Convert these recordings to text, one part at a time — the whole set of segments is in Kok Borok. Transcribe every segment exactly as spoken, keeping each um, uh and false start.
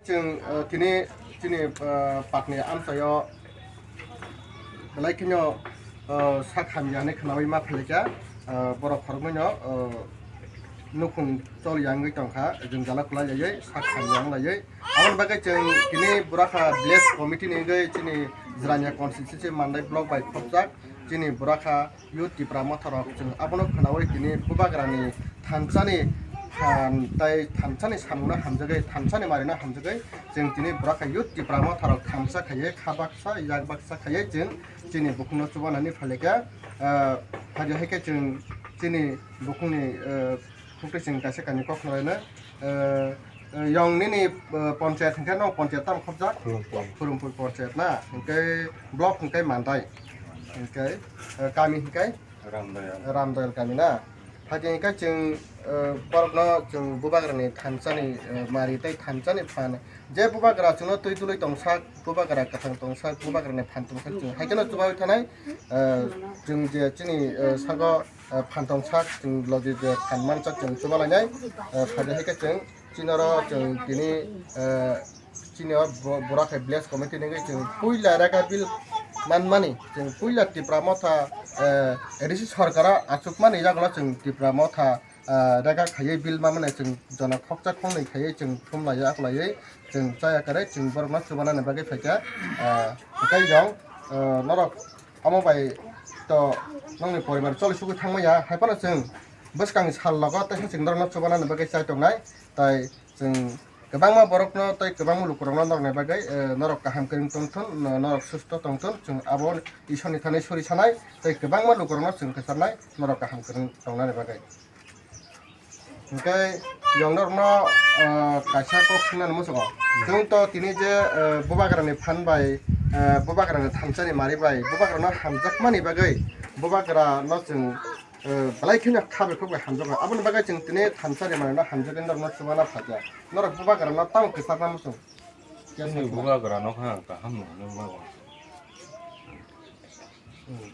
Chwng, uh, tini chini, uh, patni amchaio belai kheno, uh, sak hamya hinwi khwnawi ma phalikha, uh, borok khoroknwino, uh, nukhung chol yangwi tongkha, jwngjalo kwlai laiwi sak hamya wng laiwi. Aboni bagwi chwng tini Burakha Village Committee ni wngwi chini Jirania constituency Mandai block bai khopjak chini Burakha Youth Tipra Motha rok chwng abono khwnawi tini Bubagrani thansani phan tei thansani samungno hamjagwi, thansani marino hamjagwi chwng tini Burakha Youth Tipra Motha rok thansa khaiwi kha baksa yak baksa khaiwi chwng chini bukhukno chubanani phalikha. Ah, phaidi hai khe chwng chini bukhukni, ah, Hwnkhe chwng kaisa kainwi kok khwlaino, eh, eh, yong nini, eh, ponchayat hwnkhe no ponchayat tamo khopjak? Khurumphul. Khurumphul ponchayat na, hwnkhe block hwnkhe Mandai, hwnkhe, eh, kami hwnkhe Ramdayal. Ramdayal kami na. Hakhe hwnkhe chwng, eh, borokno chwng Bubagrani thansani, eh, mari tei thansani phan je Bubagra chwngno twi tului tongsak, Bubagra kwthang tongsak, Bubagrani phan tongsak chwng haikhe no chubawi thanai, eh, chwng je chini, eh, sago ah, phan tongsak chwng logi je phan mansak chwng chuba lainai, ah, phaidi hai khe chwng chini oro chwng tini, ah, chini o bo-, Burakha Village Committee ni wngwi chwng puila rega bill manmani, chwng puila Tipra Motha, ah, risi sorkaro achukmani yagulo chwng Tipra Motha, ah, rega khaiwi bill manmani chwng jona khoksa khongnwi khaiwi chwng thum laiwi aklaiwi chwng chaya kwrwi chwng borokno chubanani bagwi phaikha, ah, tei jong, ah, norok Omo bai to nokni poribar choli sugwi thangma ya, hai phano chwng bwskang sal logo teisa chwng norokno chubanani bagwi chai tongnai, tai chwng kwbangma borokno tei kwbangma lukurokno nokni bagwi, eh, norok kaham kwrwng tongthun, no-, norok susto tongthun, chwng abo Isorni thani suri sanai tei kwbangma lukurokno chwng kwcharnai norok kaham kwrwng tongnani bagwi. Hwnkhe yongnorokno, ah, kaisa kok swngnani muchungo. Chwng to tini je, ah, Bubagrani phan bai, ah, Bubagrani thansani mari bai, Bubagrano hamjakmani bagwi, Bubagrano chwng, ah, belai kheno kha bai khuk bai hamjago. Aboni bagwi chwng tini thansani marino hamjagwi norokno chubana phaikha. Norok Bubagrano tamo kwchakna muchung? Chini Bubagrano kha kaham nuknwi mago.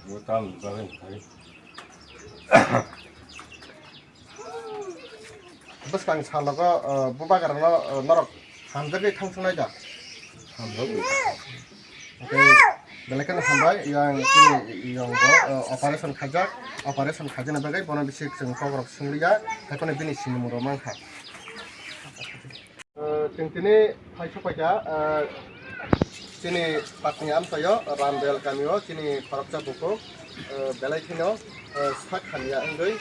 Bo tamo bagwi khai. Bwskang salogo, uh, Bubagrano, uh, norok hamjagwi thangsungnai da? Hamjagwi. Hwnkhe belai kheno hambai, yang chini yongbo, uh, operation khaijak, operation khaijakni bagwi bono bisi chwng kokrok swngliya, haiphano bini sinimung rok mankha. Uh, chwng tini phai sokpaikha, uh, chini patni amchaio Ramdayal kamio chini khoroksa bukhuk, uh, belai kheno, uh, sak hamya wngwi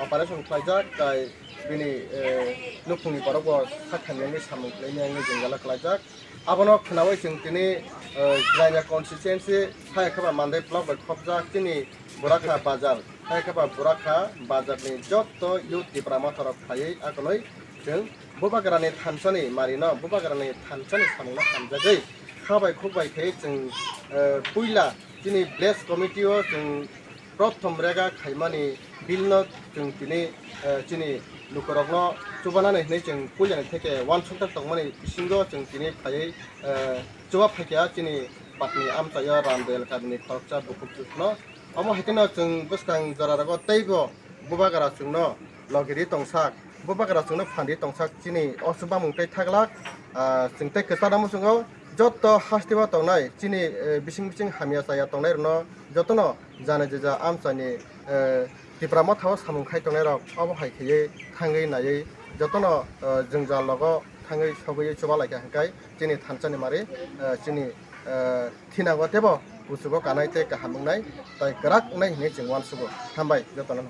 operation khlaijak, tai bini, uh, nukhungni borokbo sak hamya wngwi samung khlaimani wngwi jwngjalo khlaijak. Abono khwnawi chwng tini, uh, Jirania constituency, hai khe ba Mandai block bai khopjak chini Burakha bazar, hai khe ba Burakha bazarni jotto youth Tipra Motha rok phaiwi akolwi chwng Bubagrani thansani marino, Bubagrani thansani samungno hamjagwi kha bai khuk bai khe chwng, eh, puila chini village committee o chwng prothom rega khaimani bill no chwng tini, eh, chini lukurokno chubanani hinwi chwng puilani theke uansukjak tongmani bisingo chwng tini phaiwi, eh, chuba phaikha chini patni amchaio Ramdayal kamini khoroksa bukhukno. Omo hai kheno chwng bwskang jora rogo teibo Bubagra chwngno logi ri tongsak, Bubagra chwngno phan ri tongsak, chini o chubamung tei thaglak, ah, chwng tei kwcharo muchungo joto hasteo tongnai chini, eh, bising bising hamya chaya tongnai rokno jotono jana jeja amchaini, eh, Tipra Motha o samung khai tongnai rok obo hai khaiwi thangwi naiwi jotono, eh, jwngjal rogo thangwi sogwi chuba laikha hwnkhe chini thansani mari, eh, chini, eh, thinango teibo kuchugo kanai tei kaham wngnai tai kwrak wngnai hinwi chwng uansugo. Hambai jotono.